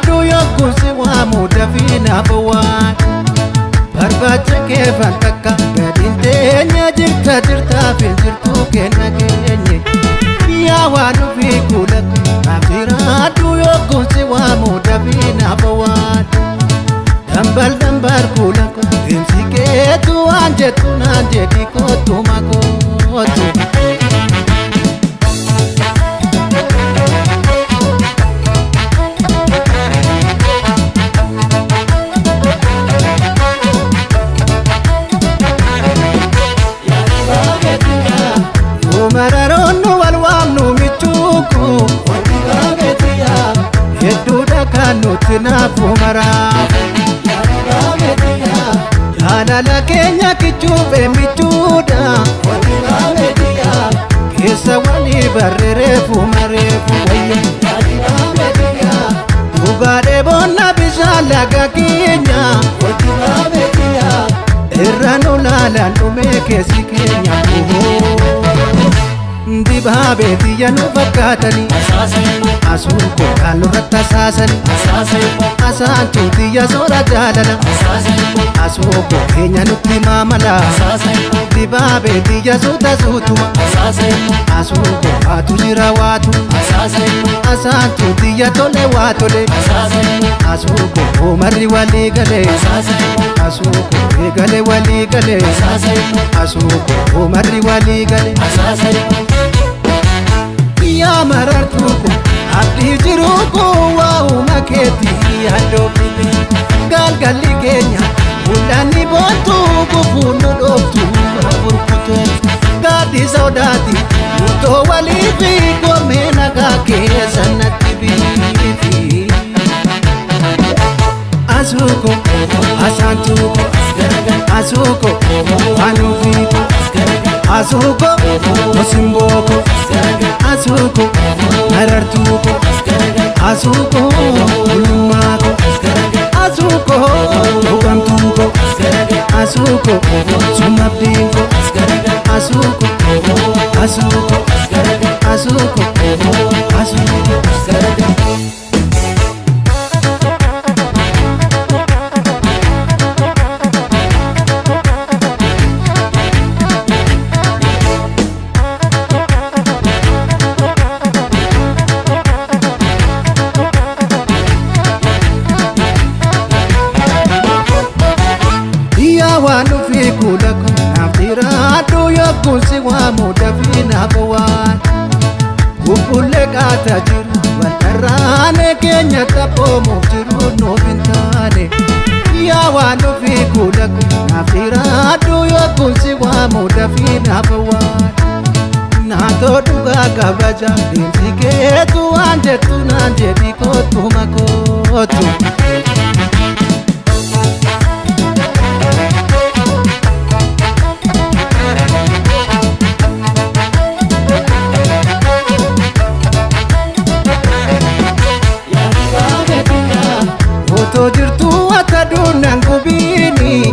jiraadhu yokkuun si waamu dafii naaf waan barbaacha keefan takka gadiin teenya jirta jirtaaf hin jirtu kenna keenye yaa waan ofii kuula naaf jiraadhu yokkuun si waamu dafii naaf waan dambal dambal kuula deemsi keetu waan jettu naan jedhi kootu makootu. Mararoon wal waamnu michuuku hedduudha kan nuti naafu maraaf jaalala keenya kichuufe michuudha keessa walii barreereefu mareefu wayya dhugaadhee boonna bishaan laga keenya irra nu laalaan dhumee keessi keenya. Dibaabee xiyya nu fakkaatanii asuun kookaan nurratti asaasanii asaantuu xiyya soora jaalala asuu koo keenya nutti maamala dibaabee xiyya suuta suutuma asuu koo waatu jira waatu asaantuu xiyya tole waa tole asuu koo umarri walii galee asuu koo eegale walii galee asuu koo umarri walii galee. Yaa marartuu ko abdii jiruu ko waa'uma keetii yaaddoofite galgalli keenya mul'anni boontuu gufuun nu dhooftu burkutoo gaaddi sodaati murtoo walii fi goomee nagaa keessa natti biifi. Asuuko asaantuuko asuuko anuufiiko asuuko osimbooko asuuko marartuuko asuuko bulummaako asuuko dhugamtuuko asuuko sumabdiinko asuuko asuuko asuuko asuuko. Yaa waan ofii kuula naaf jiraadhu yokkuun si waamu dafii naaf waan bubbullee qaata jiru waldarraane keenya taphoomuuf jiru nuuf hin taane. Yaa waan ofii kuula naaf jiraadhu yokkuun si waamu dafii naaf waan naatoo dhugaa kabaja deemsi keetu waan jettu naan jedhi kootu makootu. Otoo jirtuu akka duunaan gubiini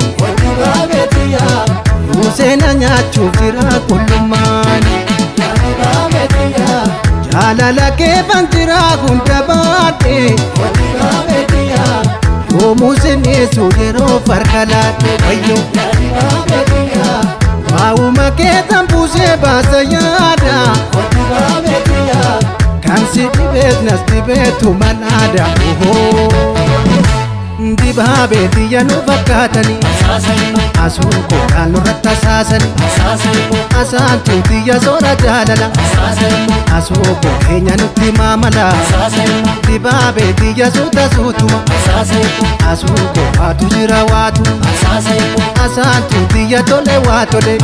Museena nyaachuuf jira qullummaani Jaalala keefan jira hunda baadhe Yoomuu sineessu yeroo farka laadhe wayyo Waa'uma keetan buusee baasa yaada Kan si dhibeet nas dhibeetu malaada Dibaabee xiyya nu fakkaatanii asuun kookaan nurratti asaasanii asaantuu xiyya soora jaalala asuu koo keenya nutti maamala dibaabee xiyya suuta suutuma asuu koo waatu jira waatu asaantuu xiyya tole waa tole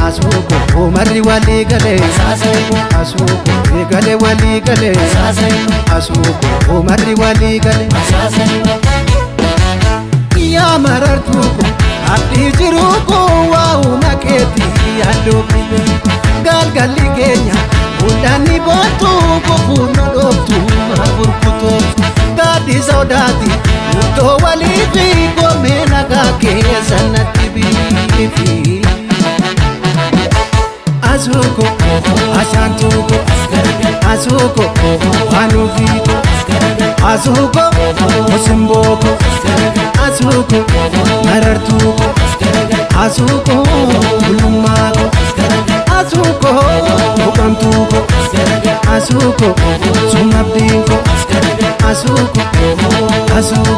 asuu koo umarri walii galee asuu koo eegale walii galee asuu koo umarri walii galee. Yaa marartuu ko abdii jiruu ko waa'uma keetii yaaddoofite galgalli keenya mul'anni boontuu gufuun nu dhooftu burkutoo gaaddi sodaati murtoo walii fi goomee nagaa keessa natti biifi. Asuuko asaantuuko asuuko anuufiiko. Asuuko osimbooko, asuuko marartuuko, asuuko bulummaako, asuuko buqamtuuko, asuuko sumabdiinko, asuuko asuuko.